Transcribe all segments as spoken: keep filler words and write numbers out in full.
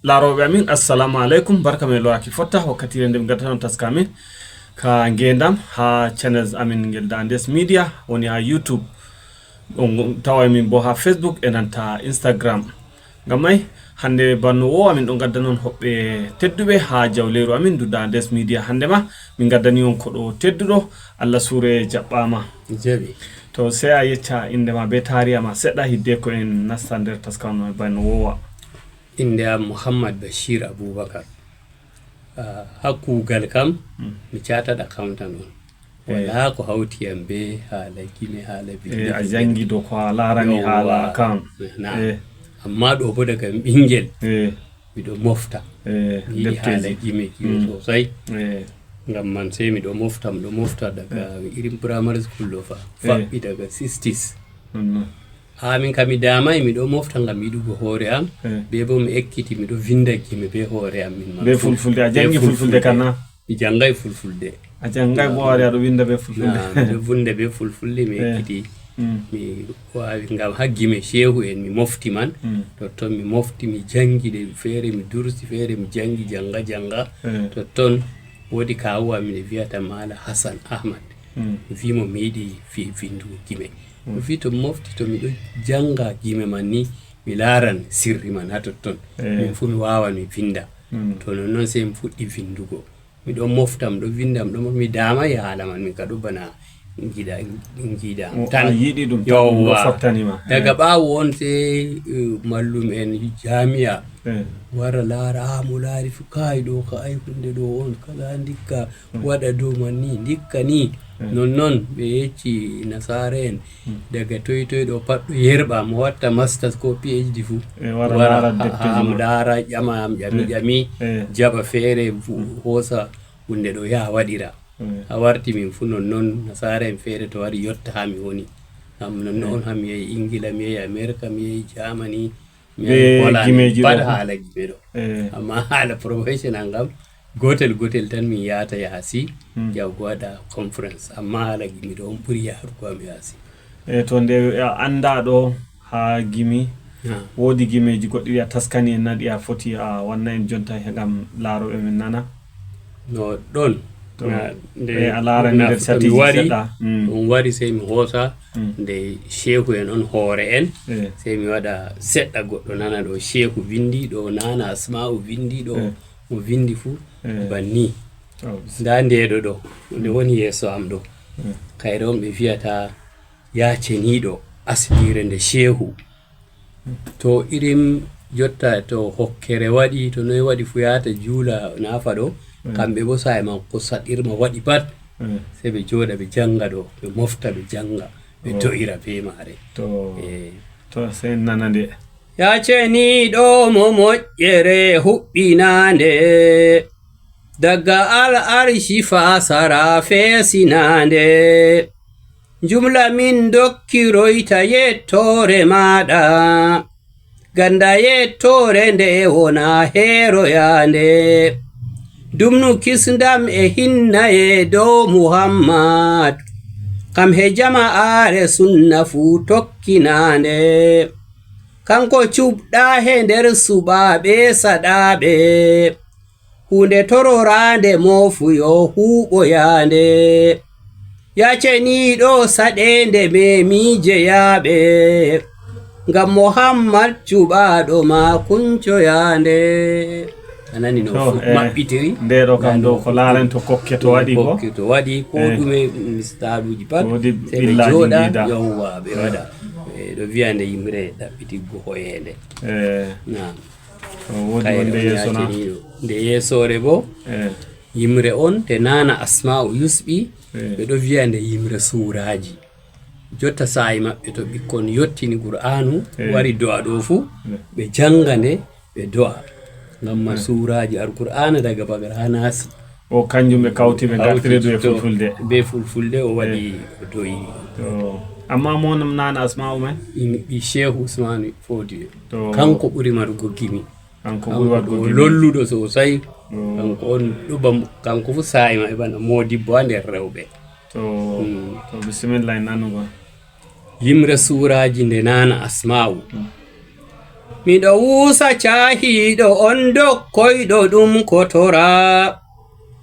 Laarooɓe amin, assalamu aleykum. Barka men lowaaki fotta wakkatiire nde min ngaddataa on taska amin ka ngeendam haa channels amin ngel Dandes Media, woni haa YouTube. On tawa min bo haa Facebook e nanta Instagram. Ngam may hannde banno wo amin ɗo ngaddanon hoɓɓe tedduɓe haa jawleeru amin ndu Dandes Media. Hannde ma min ngaddani on koɗo tedduɗo. Allah suure jaɓɓaama. Jaɓi. To sey a yecca innde ma bee taariya ma seɗɗa hiddeko en nasta nder taskaram banno wowa. Innde am Muhammad Bashir Abubakar. Ah, haa kuugal kam, mi chartered accountant on. Walaa ko hawti am bee haala gime, haala bindi. Eh, a janngi dow ko a laarani haala account. Na'am. Eh. Amma ɗo bo daga mi ɓingel, eh, miɗo mofta. Eh, mi yiɗi haala gime, gime sosai. Eh. Ngam man sey miɗo mofta, miɗo mofta daga irin primary school ɗo fa. Eh. Faɓɓi daga sixties. Nonnon. Haa min kam mi daamay, miɗo mofta ngam yiɗugo hoore am, eh, bee bo mi ekkiti miɗo vinda gime bee hoore am min ma. Bee fulfulde, a janngi fulfulde kan na? Mi janngay fulfulde. A janngay bo hari aɗo vinda bee fulfulde. Na, miɗo vinda bee fulfulde, mi, eh, ekkiti. Mm. Mi waawi ngam haa gime shehu en mi mofti man. Mm. Totton mi mofti, mi janngi ɗe feere, mi dursi feere, mi janngi jannga, jannga. Eh. Totton woodi kaawu am mi wiyata Maala Hassan Ahmad. Mm. Mi wi mo mi yiɗi fi-, vindugo gime. Mm. Mi wi to mi mofti, to miɗo jannga gime man ni, mi laaran sirri man haa totton. Eh. Min fuu mi waawan mi vinda. Mm. To nonnon sey mi fuɗɗi vindugo. Miɗo mofta, miɗo vinda, miɗo mo-, mi daamay haala man, min ka ɗo bana ngiida, ngiida am tan. A yiɗi ɗum tan, ɗum ɗo fottani ma. Yowwa. Daga ɓaawo on sey, eh, mallum en jaamiya wara laara, ah, mo laari fu, kaay ɗo ka ay hunde ɗo on, kaza ndikka waɗa dow man ni, ndikka ni. Eh. Nonnon ɓe yecci nasaara en, daga toy toy ɗo pat ɗo yerɓa, mo watta masters ko P H D fu. Eh, wara laara ha-, defteji ha-, mo laara, ƴama am, ƴami, ƴami, jaɓa feere, fu-, hoosa hunde ɗo yaha waɗira. Eh. A warti min fu nonnon, nasaara en feere to wari yotta ha mi woni. Am nonnon on ha mi yahi Ingila, mi yahi Amerika, mi yahi Germany, mi yahi Holland, gimeji pat ɗo. Haala gime ɗo. Eh. Amma haala professional ngam, gotel gotel tan min yahata yaasi, yahugo waɗa conference. Amma haala gimi ɗo on ɓuri yahugo am yaasi. E to nde a annda ɗo ha gimi, woodi gimeji goɗɗi ɗi a taskani en na ɗi a foti a wanna en jonta he ngam laaroɓe men nana? No ɗon. To, na, nde, e a laarani na nder fu-, satiji mi wari, seɗɗa. Mm. Ɗum wari sey mi hoosa, nde shehu en on hoore en, sey mi waɗa seɗɗa goɗɗo nana ɗo shehu vindi, ɗo nana Asma'u vindi, ɗo mo vindi fuu banni. Ndaa ndeeɗo ɗo, nde woni yeeso am ɗo. Kayre on ɓe viyata yaa ceniiɗo asliire nde shehu. To irin jotta to hokkere waɗi, to noy waɗi fuu yaata juula naafa ɗo, kamɓe bo saa'i man ko saɗirma waɗi pat, sey ɓe jooɗa ɓe jannga ɗo, ɓe mofta ɓe jannga, ɓe do'ira bee maare. To, eh, to sey en nana nde. Yaa ceniiɗo mo moƴƴere huɓɓinaande, daga al arshi faa sara feesinaande. Jumla min ndokkiroyta yettoore maaɗa, ganda yettoore nde wona heeroyaande. Dumnu kisndam e hinnaye dow Muhammad, kam he jama'aare sunna fuu tokkinaande. Kanko cuɓɗa he nder suɓaaɓe saɗaaɓe, huunde tororaande mo fu yo huuɓoyaande. Yaa ceniiɗo saɗeende memi jeyaaɓe, ngam Muhammad cuɓaaɗo ma kuncoyaande. A nani no maɓɓitiri? Nde ɗo kam ɗo ko laarani to kokke to waɗi ko? Kokke to waɗi ko ɗume, mistaluuji pat. Woodi ɓillaaji jooɗa, yowwa, ɓe waɗa. Ɓe ɗo viya nde yimre ɗaɓɓitiggo hoyeende. Naam. O woodi wonde yeeso na? Nde yeesoore bo, yimre on, nde naana Asma'u yusɓi, ɓe ɗo viya nde yimre suuraaji. Jotta saa'i maɓɓe to ɓikkon yottini Qur'aanu, wari do'a ɗo fu, ɓe jannga nde, ɓe do'a. Ngam ma suuraaji Alqur'aana daga Baqara haa Naasi. O kanjum ɓe kawti ɓe ngartiri ɗum e fulfulde. Be fulfulde o waɗi o do'i. To, amma mo naana Asma'u man? Ɓi Shehu Usmanu Fodiyo. To. Kanko ɓuri marugo gimi. Kanko ɓuri waɗugo gimi. Lolluɗo sosai. Kanko on ɗuba, kanko fu saa'i ma e bana modibbo ha nder rewɓe. To, to, bismillah, nanugo. Yimre suuraaji nde naana Asma'u. Miɗo wuusa caahiiɗo on dokkoyɗo ɗum ko tora.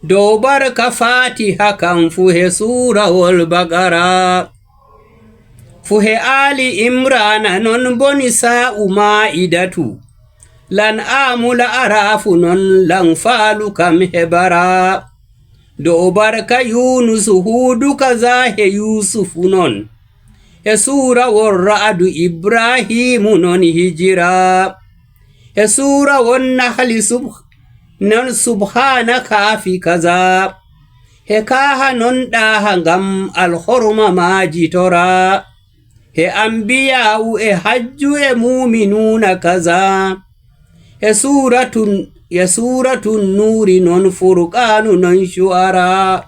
Dow barka Faatiha kan fu he suurawol Baqara. Fu he Aali Imraana non boni saa'u Maa'idatu. Lan Aamula Araafu non lan faalu kam he bara. Dow barka Yuunusu Huudu kaza he Yuusufu non. He suurawol Ra'adu Ibraahiimu non hijira. He suurawol Nahli sub-, non Subhaana Kaafi kaza. He Kaaha non Ɗaaha ngam alhorma maaji tora. He Ambiyaa'u e Hajju e Muuminuuna kaza. He Suuratun, he Suuratun Nuuri non Furqaanu non Shu'ara.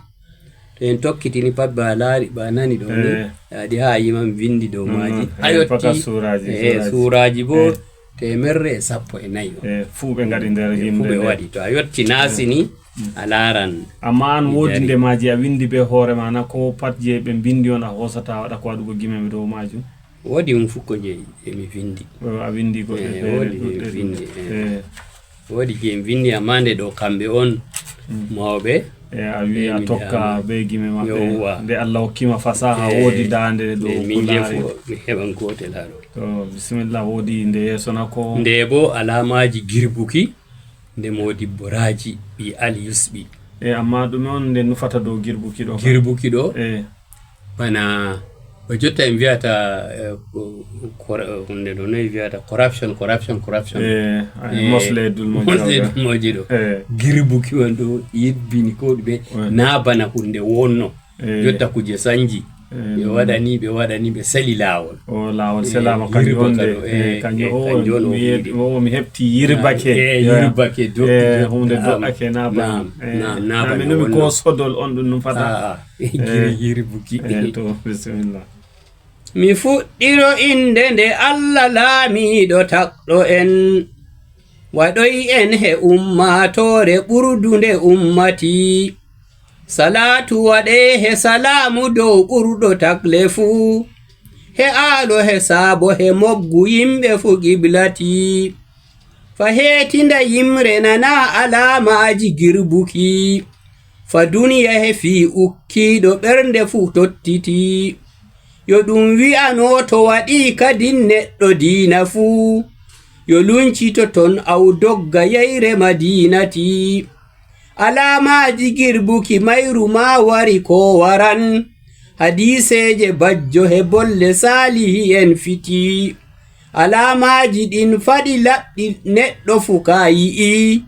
To en tokkitini pat ba laari, ba nani ɗo ni. Eh. Adi haa yiman vindi dow Non, maaji. non. A Eh, yotti, faka suuraaji, eh, suuraaji. Suuraaji bo, Eh. teemerre e sappo e nayi o. Eh, fuu ɓe ngaɗi nder Eh, yimre fuu ɓe nde. Waɗi. To a yotti Naasi ni, Mm. a laaran. Amma an woodi Jari. Nde maaji a windi be hoore ma, na ko pat je ɓe mbindi on a hoosata a waɗa ko waɗugo gime dow maajum? Woodi ɗum fuu ko je, je mi vindi. O, a windi goɗɗe Eh, feere woodi je mi ɗuɗɗe vindi, ɗuɗɗe. Eh. Eh. Woodi je mi vindi, amma nde ɗo kamɓe on Mm. mawɓe. Eh, a wi a Eh, mi tokka dama. Be gime maɓɓe. Yowwa. Nde Allah hokkima fasaha, Eh, woodi daande ɗo eh, min je pulaare. Fu, mi heɓan gootel haa ɗo. To, bisimilla, woodi nde yeeso na ko? Nde bo alaamaaji girbuki, nde Moodibbo Raaji ɓii Ali Yusɓi. Eh, amma ɗume on nde nufata dow girbuki ɗo? Girbuki ɗo? Eh. Bana, ba jotta en wiyata, eh, ko, ko, hunde ɗo noy wiyata, corruption, corruption, corruption. Eh, ay, Eh, mosle dulmo mosle jawga. Dulmoji ɗo. Eh. Girbuki on ɗo yibbini ko ɗume, Eh. Na bana hunde wonno. Eh. Jotta kuje sanji. Eh, Ɓe non. Waɗani, ɓe waɗani, ɓe sali laawol. O laawol Eh, selaama, kanjum on yirbaka de. Ɗo, Eh, eh, kanjum eh, o kanjum on o mi wi'i. Yet-, o mi heɓti yirbake. Eh, Ya. Yirbake, do-, Eh, do-, hunde naam, do'ake na bana. Naam, eh, naam, na na bana mi numi wonno. Ko sodol on ɗum nufata. A'a. Eh, giri yirbuki. Eh, to, bisimilla. Mi fuɗɗiro innde nde Allah laamiiɗo takɗo en, waɗoy en he ummaatoore ɓurdunde ummati. Salaatu waɗee he salaamu dow ɓurɗo takle fuu, he aalo he saabo he moggu yimɓe fuu qiblati. Fa heetinda yimre nana alaamaaji girbuki. Fa duniya he fii ukkiiɗo ɓernde fuu tottiti. Yo ɗum wi'ano to waɗii kadin neɗɗo diina fuu. Yo luncito ton aw dogga yeyre Madiinati. Alaamaaji girbuki mayru maa wari ko waran. Hadiiseeje bajjo he bolle saalihi'en fiti. Alaamaaji ɗin faɗi laɓɗi neɗɗo fuu ka yi'i.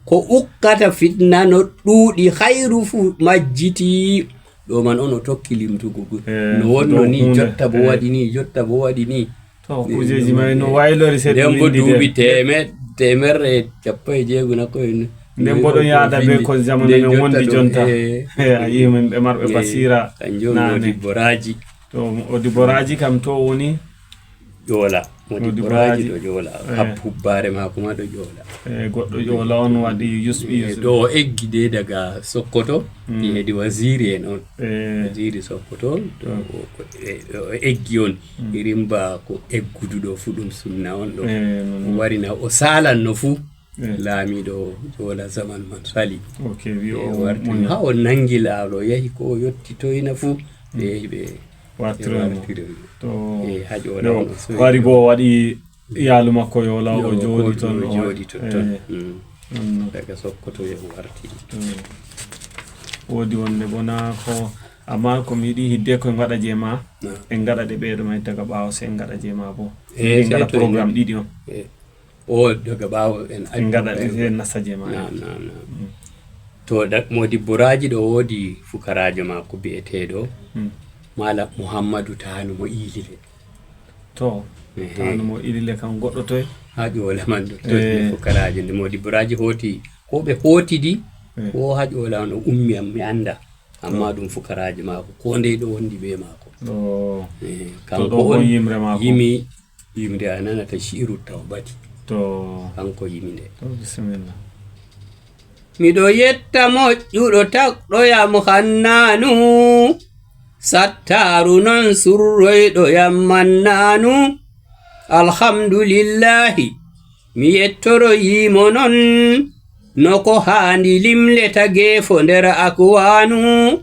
Ko ukkata fitna no ɗuuɗi, hayru fuu majjiti. Ɗo man on o tokki limtugo gu-, Eh, no wonno ɗo ni, hunde. Jotta bo Eh. Waɗi ni, jotta bo waɗi ni. To, kujeeji may no waylori seɗɗa. Nden bo windite. Duuɓi teemed-, teemerre e cappo e jeego na ko en. Nden bo ɗon yaada be vindi. Ko zamanu men wondi jonta. Eh. Eh, a yi'i min ɓe marɓe Eh, basira kanjum on naane. Moodibbo Raaji. To, Moodibbo Raaji kam to woni? Ƴoola. Moodibbo Raaji ɗo Ƴoola. Eh. Hab-, hubbaare maako ma ɗo Ƴoola. Eh, goɗɗo Ƴoola on waɗi Yusɓi Eh, Yusɓi. Ɗo o eggi de daga Sokoto, Mm. Hedi Waziri en on. Eh. Waziri Sokoto, to Mm. o, o, e, o eggi on. Mm. Irin ba ko eggudu ɗo fu ɗum sunna on ɗo. Eh, non, non. O warina, o salan no fu. Eh. Laamiiɗo Ƴoola zaman man sali. Ok, wi Eh, o warti moni. Ha o nangi laawol, o yahi ko o yotti toyna fu. Mm. Ɓe yahi ɓe Wartiroy mo. Wartiroy mo. To Eh, ha Ƴoola yo, on o soyi. Wari bo o waɗi iyaalu makko Ƴoola, o Yo, jooɗi ko ton, o jooɗi ton. Eh, Mm. non, non. Daga Sokoto yo o warti. Mm. Woodi wonde bo na ko, amma ko mi yiɗi hidde ko en ngaɗa je ma, Na. En ngaɗa ɗe ɓeeɗo may daga ɓaawo, se en ngaɗa je ma bo. Eh, En ngaɗa to en programme ɗiɗi on. Eh. O daga ɓaawo en En ngaɗa addu en nasta je ma. Naam, naam, naam. Mm. To da-, Moodibbo Raaji ɗo woodi fukaraajo maako bi'eteeɗo Mm. Malam Muhammadu Taanu mo Iilile. To, Ehe. Taanu mo Iilile kam goɗɗo toy? Ha Ƴoola man ɗo toy Eh. Fukaraajo nde Moodibbo Raaji hooti, ko ɓe hootidi, Eh. Ko ha Ƴoola on o ummi am mi annda. Amma To. Ɗum fukaraajo maako, ko ndey ɗo wondi be maako. To. Eh, To kanko ɗo on on yimre maako. Yimi Yimre a nanata Shi'iru Tawbati. To. Kanko yimi nde. To, bisimilla. Miɗo yetta moƴƴuɗo takɗo yam Hannaanu, sattaaru non surroyɗo yam Mannaanu. Alhamdulillahi, mi yettoroyii mo non, no ko haandi limle tageefo nder akwaanu.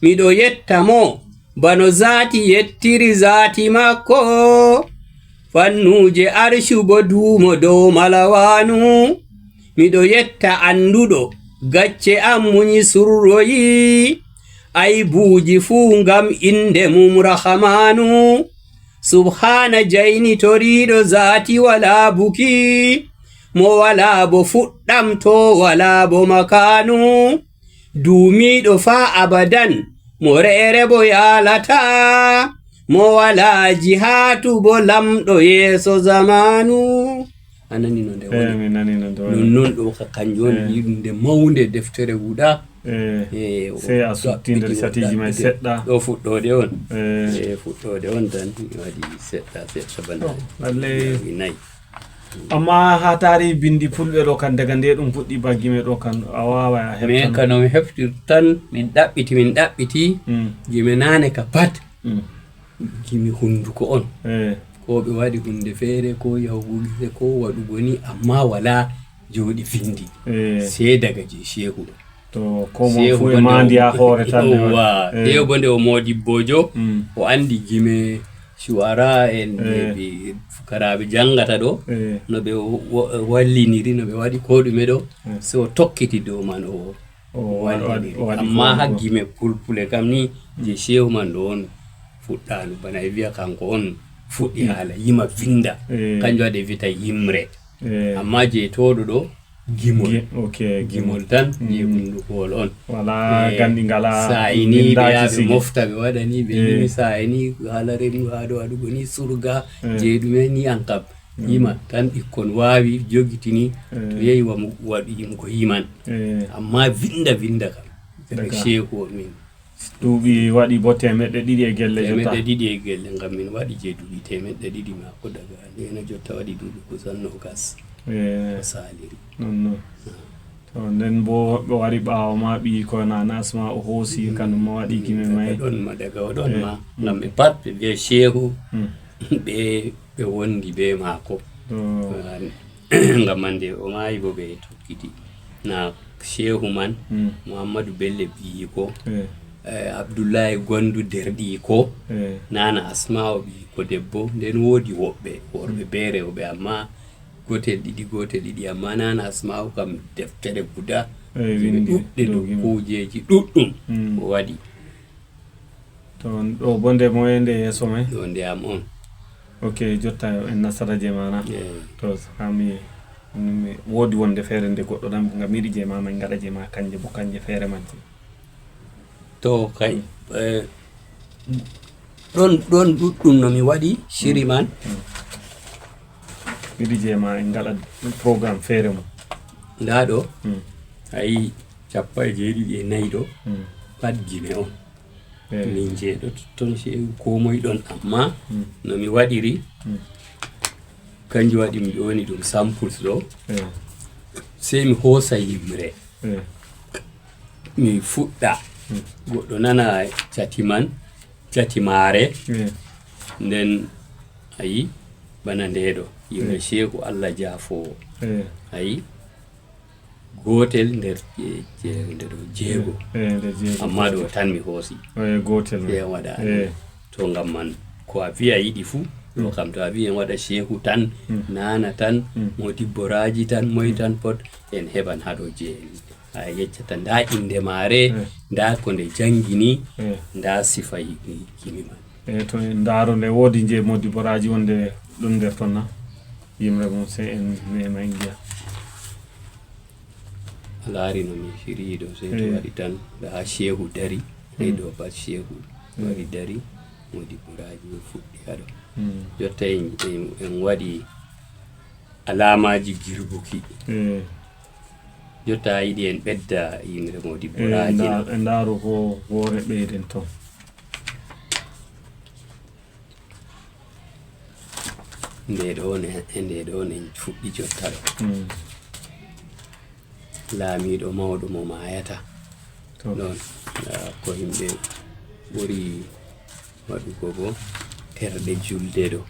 Miɗo yetta mo, bano zaati yettiri zaati makko, fannuuje arcu bo duumo dow malawaanu. Miɗo yetta annduɗo gacce am muñi surroyi, aybuuji fuu ngam innde mum Rahamaanu. Subhaana jaynitoriiɗo zaati walaa buki, mo walaa bo fuɗɗam to walaa bo makaanu. Duumiiɗo faa abadan, mo re'ere bo yaalataa, mo walaa jihaatu bo lamɗo yeeso zamaanu. A nani no nde woni? Eh, mi nani no nde woni. Non, non ɗo ka kanjum woni yiɗunde mawnde deftere guda. Eh, sey a sutti nder satiiji may seɗɗa. Ɗo fuɗɗoode on. Eh, fuɗɗoode on tan mi waɗi seɗɗa, seɗɗa bana. Oh, lallay. Nayi. Amma haa taarihi binndi Fulɓe ɗo kan, daga nde ɗum fuɗɗi ba gime ɗo kan, a waaway a heftan. Mais kano mi heftir tan, min ɗaɓɓiti, min ɗaɓɓiti, gime naane ka pat. Gimi hunnduko on. Eh. Ko ɓe waɗi hunnde feere, ko yahugo gite, ko waɗugo ni, amma walaa jooɗi vinndi. Eh. Sey daga je Shehu ɗo. To, ko mo Shehu fuu e bonde maandi o, haa hoore tan ne waɗi. Yowwa. Eh. Shehu bonde o moodibboojo, o anndi gime shu'ara en, eh, ɓe fukaraaɓe janngata ɗo, eh, no ɓe wo-, wo-, walliniri, no ɓe waɗi ko ɗume ɗo, eh, so o tokkiti dow man o. O wa-, waɗi, waɗi. Amma haa gime pulpule kam ni, je Shehu man ɗo on fuɗɗaano, bana e wi'a kanko on fuɗɗi haala, yima vinda. Eh. Kanjum waɗi e vi'ata yimre. Eh. Amma je tooɗo ɗo, gimol. Gi-, ok, gimol. Gimol tan, je hunndukool on. Walaa, eh, ganndi ngalaa, saa'i ni ɓe yaha ɓe mofta, ɓe waɗa ni, ɓe yimi saa'i ni, haala renu haa ɗo waɗugo ni surga, je ɗume ni an kam. Yima tan ɓikkon waawi jogitini, to yehi wa-, waɗi yimugo yiman. Eh. Amma vinda, vinda kam. Daga Shehu on min. Duuɓi waɗi bo teemeɗɗe ɗiɗi e gelle jotta. Teemeɗɗe ɗiɗi e gelle, ngam min waɗi je duuɓi teemeɗɗe ɗiɗi maako daga nde na jotta waɗi duuɓi kusan noogas. Eh. Ko saaliri. Non, non. To nden bo woɓɓe wari ɓaawo ma, ɓiyiiko Nana Asma o hoosi, kanum ma waɗi gime may. Daga ɗon ma, daga o ɗon ma. Eh. Ngam ɓe pat ɓe vi'a Shehu, ɓe ɓe wondi bee maako. Oh. Ngam man, nde o maayi boo, ɓe tokkiti. Na Shehu man, Muhammadu Bello ɓiyiiko, eh, Abdullahi Gondu deerɗiiko, eh, Nana Asma'u ɓiyiiko debbo. Nden woodi woɓɓe, worɓe bee rewɓe, ammaa gootel ɗiɗi, gootel ɗiɗi, ammaa Nana Asma'u kam deftere guda, eh, windi ɗuɗɗe dow kuujeeji ɗuɗɗum o waɗi. To, ɗo bo nde moye, nde yeeso may? Ɗo nde am on. Ok, jotta en nasata je maana. Eh. To, sami, mi woodi wonde feere nde goɗɗo ɗan, ngam mi yiɗi je ma, min ngaɗa je ma, kanje bo, kanje feere majje. To, kay, eh, ɗon, ɗon ɗuɗɗum no mi waɗi, shiri man. Mm. Mi yiɗi je ma, en ngaɗa programme feere mum. Ndaa ɗo, mm, a yi cappanɗe jeeɗiɗi e nayi ɗo, mm, pat gine on. Eh. Min jeeɗo totton, Shehu, koo moy ɗon, ammaa, mm, no mi waɗiri, mm, kanjum waɗi mi ƴooni ɗum samples ɗo. Eh. Sey mi hoosa yimre. Eh. Mi fuɗɗa. Mm. Goɗɗo nana cati man, cati maare. Eh. Nden, a yi, bana nde ɗo. Yimre, eh, Shehu Allah jaafoowo. Eh. A yi? Gootel nder je-, je-, nde ɗo jeego. Eh, nde jeego. Amma ɗo tan mi hoosi. Eh, gootel. Sey en waɗa, eh, to ngam man, ko a vi'a yiɗi fuu, ɗo, mm, kam to a vi'i en waɗa Shehu tan, mm, Nana tan, mm, Modibbo Raaji tan, moy tan pot, en heɓan haa ɗo je en. A yeccata, ndaa innde maare, eh, ndaa ko nde janngini, eh, ndaa sifa yi-, yi-, gimi man. Eh, to en ndaaro nde, woodi je Modibbo Raaji wonde ɗon nder ton na? Yimre mum, sey en mema en ngi'a. A laari no min firi ɗo, sey to, eh, waɗi tan, ndaa haa Shehu dari, sey, mm, ɗo pat Shehu, mm, wari dari, Modibbo Raaji o fuɗɗi haa ɗo. Mm. Jotta en, en, en waɗi alaamaaji girbuki. Eh. Jotta a yiɗi en ɓedda yimre Modibbo Raaji na? Eh, nda-, en ndaaru ko woore ɓeyden ton. Nde ɗo ne, e nde ɗo ne fuɗɗi jotta ɗo. Mm. Laamiiɗo mawɗo mo maayata. To. Ɗon, ah, ko yimɓe ɓuri waɗugo bo terɗe julde ɗo.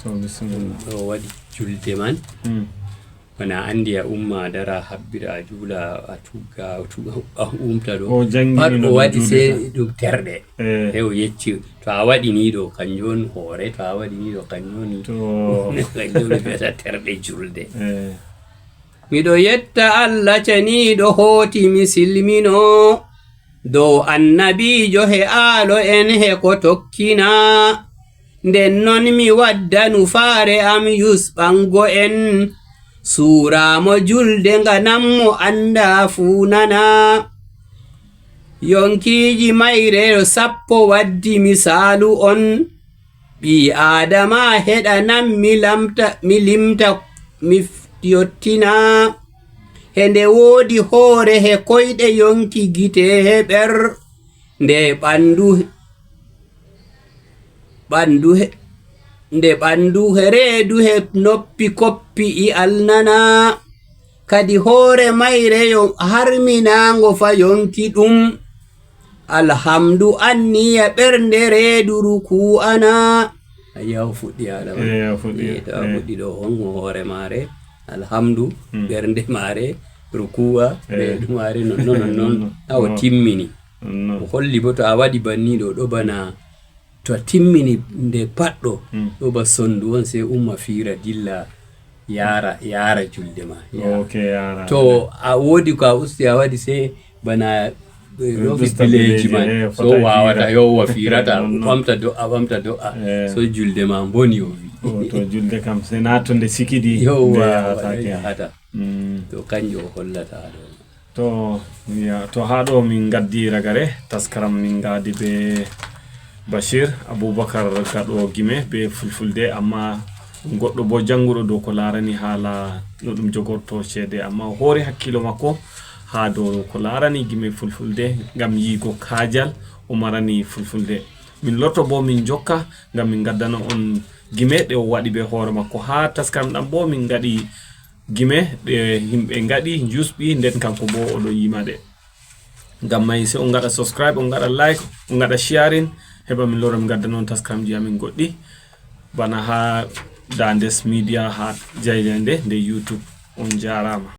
O bisimilla. O waɗi julde man. Mm. Wona anndi a umma dara habbira a juula a tugga a tu- a umta ɗo. O jangini Pat no o ɗum waɗi juulirta. Sey ɗum terɗe. Eh, E o yecci to a waɗi ni ɗo kanjum on hoore, to a waɗi ni ɗo kanjum on ni. To Kanjum on ɓe wiyata terɗe julde. eh, Miɗo yetta Allah ceniiɗo hooti mi silmino dow annabiijo he aalo en he ko tokkina. Nden non mi wadda nufaare am yusɓango en. Suuraamo julde nganammo annda fuu nana. Yonkiiji mayre yo sappo waddi misaalu on. Ɓii aadama heɗanam mi lamta mi limta mi f- yottina. He nde woodi hoore he koyɗe yonki gite he ɓer nde ɓandu ɓandu he nde ɓandu he reedu he noppi koppi i alnana. Kadi hoore mayre yo harminaango fa yonki ɗum. Alhamdu anniya ɓernde reedu ruku'ana. Ayi o fuɗɗi aɗa Eh, o fuɗɗi, Eh, to a eh. Fuɗɗi ɗo hongo hoore maare. Alhamdu Hmm. ɓernde maare ruku'a Eh. Reedu maare non non non non. Non, Awa non. Timmini. Non. O holli bo to a waɗi banniɗo ɗo bana to a timmini nde paɗɗo Hmm. ɗo ba sondu on sey umma fiira dilla yaara yaara julde ma. Yaara. Ok, yaara. To a woodi ko a usti a waɗi sey bana eh, no Dusta bileeji bileeji, man eh, so fota wawata fiira. Yowwa fiirata Non, non. Ɓamta do'a ɓamta do'a Eh. So julde ma boni o wi. O, to julde kam sey na to nde sikidi nde Yowwa yahatake. Yahata. Mm. To kanjum o hollata ɗo. To ya, to haa ɗo min ngaddi ragare taskaram min ngaadi be Bashir Abubakar gaɗo gime be fulfulde, amma ɗum goɗɗo bo jannguɗo dow ko laarani haala no ɗum jogorto ceede, amma o hoori hakkilo makko haa dow ko laarani gime fulfulde ngam yiigo kaajal o marani fulfulde. Min lorto bo min jokka ngam min ngaddana on gime ɗe o waɗi be hoore makko. Haa taskaram ɗam bo min ngaɗi gime ɗe himɓe ngaɗi jusɓi nden kanko bo oɗo yima ɗe. Ngam may sey on ngaɗa subscribe, on ngaɗa like, on ngaɗa sharing, heɓa min lora min gadda noon taskaramji amin goɗɗi bana ha Dandes Media ha jaylende nde YouTube. On jarama.